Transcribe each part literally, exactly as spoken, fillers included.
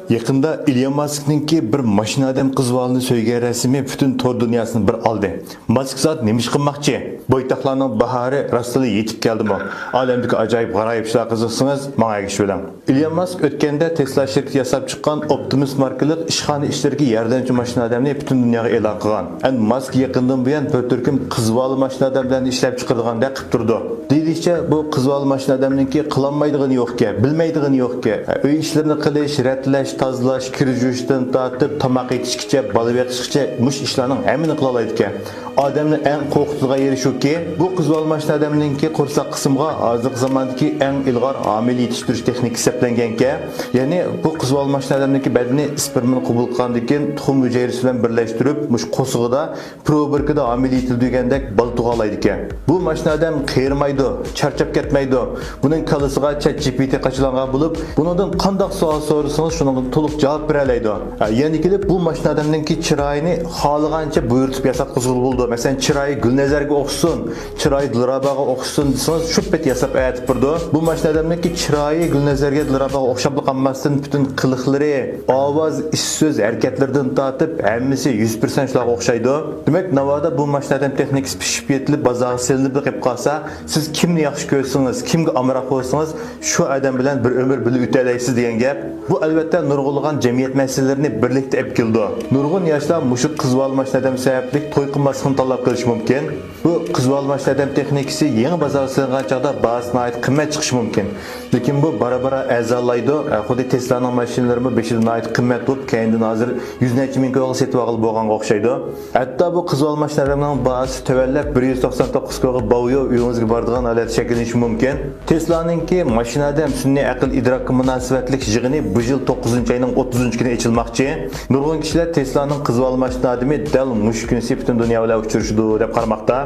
يېقىندا ئىليان ماسكنىڭكى بىر ماشىنا ئادەم قىز بالىنى سۆيگەن رەسىمى پۈتۈن تور دۇنياسىنى بىر ئالدى. ماسك زات نېمە ئىش قىلماقچى؟ بويتاقلارنىڭ باھارى راستلا يېتىپ كەلدىمۇ؟ ئالەمدىكى ئاجايىپ غارايىپ ئىشلارغا قىزىقسىڭىز، ماڭا ئەگىشىۋېلىڭ. ئىليان ماسك ئۆتكەندە تېسلا شىركىتى ياساپ چىققان ئوپتىمۇس ماركىلىق ئىشخانا ئىچىدىكى ياردەمچى ماشىنا ئادەمنى پۈتۈن دۇنياغا ئېلان قىلغان. ئەمدى ماسك يېقىندىن بۇيان بىر تۈركۈم قىز بالا ماشىنا ئادەملەرنى ئىشلەپ چىقىرىدىغاندەك قىلىپ تۇرىدۇ. دېيىلىشىچە، بۇ قىز بالا ماشىنا ئادەمنىڭكى قىلالمايدىغىنى يوقكەن، بىلمەيدىغىنى يوقكەن. ئۆي ئىشلىرىنى قىلىش، رەتلەش، تازىلاش، كىر يۇيۇشتىن تارتىپ تاماق ئېتىشكىچە، بالا بېقىشقىچە مۇشۇ ئىشلارنىڭ ھەممىنى قىلالايدىكەن. ئادەمنى ئەڭ قورقۇتىدىغان يېرى شۇكى، بۇ قىز بالا ماشىنا ئادەمنىڭكى قورساق قىسمىغا ھازىرقى زاماندىكى ئەڭ ئىلغار ھامىلە يېتىشتۈرۈش تېخنىكىسى سەپلەنگەنكەن. يەنى بۇ قىز بالا ماشىنا ئادەمنىڭكى بەدىنى ئىسپېرمىنى قوبۇل قىلغاندىن كېيىن تۇخۇم ھۈجەيرىسى بىلەن بىرلەشتۈرۈپ، مۇشۇ قورسىقىدا پروبىركىدا ھامىلە يېتىلدۈرگەندەك بالا تۇغالايدىكەن. بۇ ماشىنا ئادەم قېرىمايدۇ، چارچاپ كەتمەيدۇ. بۇنىڭ كاللىسىغا چات جى پى تى قاچىلانغان بولۇپ، بۇنىڭدىن قانداق سوئال سورىسىڭىز، شۇنىڭغا تولۇق جاۋاب بېرەلەيدۇ. ھە، يەنە كېلىپ بۇ ماشىنا ئادەمنىڭكى چىرايىنى خالىغانچە بۇيرۇتۇپ ياساتقۇزغىلى بولىدۇ. مەسىلەن، چىرايى گۈلنەزەرگە ئوخشىسۇن، چىرايى دىلرەباغا ئوخشىسۇن دېسىڭىز، شۇ پېتى ياساپ ئەۋەتىپ بېرىدۇ. بۇ ماشىنا ئادەمنىڭكى چىرايى گۈلنەزەرگە، دىلرەباغا ئوخشاپلا قالماستىن، پۈتۈن قىلىقلىرى، ئاۋاز، ئىش، سۆز ھەرىكەتلىرىدىن تارتىپ ھەممىسى يۈز پىرسەنت شۇلارغا ئوخشايدۇ. دېمەك، ناۋادا بۇ ماشىنا ئادەم تېخنىكىسى پىشىپ يېتىلىپ، بازارغا سېلىنىپ قېلىپ قالسا، سىز كىمنى ياخشى كۆرسىڭىز، كىمگە ئامراق بولسىڭىز، شۇ ئادەم بىلەن بىر ئۆمۈر بىللە ئۆتەلەيسىز دېگەن گەپ. بۇ، ئەلۋەتتە، نۇرغۇنلىغان جەمئىيەت مەسىلىلىرىنى بىرلىكتە ئېلىپ كېلىدۇ. نۇرغۇن ياشلار مۇشۇ قىز بالا ماشىنا ئادەم سەۋەبلىك توي قىلماسلىقنى تاللاپ قېلىشى مۇمكىن. بۇ قىز بالا ماشىنا ئادەم تېخنىكىسى يېڭى بازارغا سېلىنغان چاغدا باھاسى ناھايىتى قىممەت چىقىشى مۇمكىن. لېكىن بۇ بارا-بارا ئەرزانلايدۇ. خۇددى تېسلانىڭ ماشىنىلىرىمۇ بېشىدا ناھايىتى قىممەت بولۇپ، كەينىدىن ھازىر يۈز نەچچە مىڭ كويغا سېتىۋالغىلى بولغانغا ئوخشايدۇ. ھەتتا بۇ قىز بالا ماشىنا ئادەمنىڭ باھاسى تۆۋەنلەپ، بىر يۈز توقسان توققۇز كويغا باۋيو ئۆيىڭىزگە بارىدىغان ھالەت شەكىللىنىشى مۇمكىن. تېسلانىڭكى ماشىنا ئادەم سۈنئىي ئەقىل ئىدراكقا مۇناسىۋەتلىك يىغىنى بۇ يىل توققۇزىنچى ئاينىڭ ئوتتۇزىنچى كۈنى ئېچىلماقچى. نۇرغۇن كىشىلەر تېسلانىڭ قىز بالا ماشىنا ئادىمى دەل مۇشۇ كۈنىسى پۈتۈن دۇنيا بىلەن ئۇچرىشىدۇ دەپ قارىماقتا.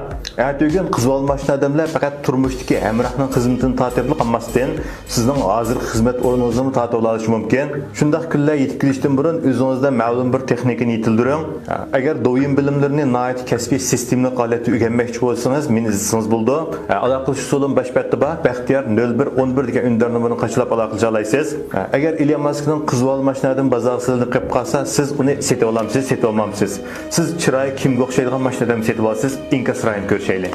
ئەتىگۈن قىز بالا ماشىنا ئادەملەر پەقەت تۇرمۇشتىكى ھەمراھنىڭ خىزمىتىنى تارتىپلا قالماستىن، سىزنىڭ ھازىرقى خىزمەت ئورنىڭىزنىمۇ تارتىۋالىشى مۇمكىن. شۇنداق كۈنلەر يېتىپ كېلىشتىن بۇرۇن ئۆزىڭىزدە مەلۇم بىر تېخنىكىنى يېتىلدۈرۈڭ. ئەگەر دوۋيىن بىلىملىرىنى ناھايىتى كەسپىي سىستېمىلىق ھالەتتە ئۆگەنمەكچى بولسىڭىز، مېنى ئىزدىسىڭىز بولىدۇ. ئالاقىلىشىش ئۇسۇلۇم باش بەتتە بار، بەختىيار نۆل بىر ئون بىر دېگەن ئۈندىدار نومۇرىنى قاچىلاپ ئالاقىلىشالايسىز. ئەگەر ئىليان ماسكنىڭ قىز بالا ماشىنا ئادەم بازارغا سېلىنىپ قېلىپ قالسا، سىز ئۇنى سېتىۋالامسىز، سېتىۋالمامسىز؟ سىز چىرايى كىمگە ئوخشايدىغان ماشىنا ئادەم سېتىۋالىسىز؟ ئىنكاس رايىنى كۆرۈشەيلى.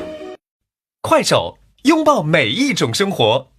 快手，拥抱每一种生活。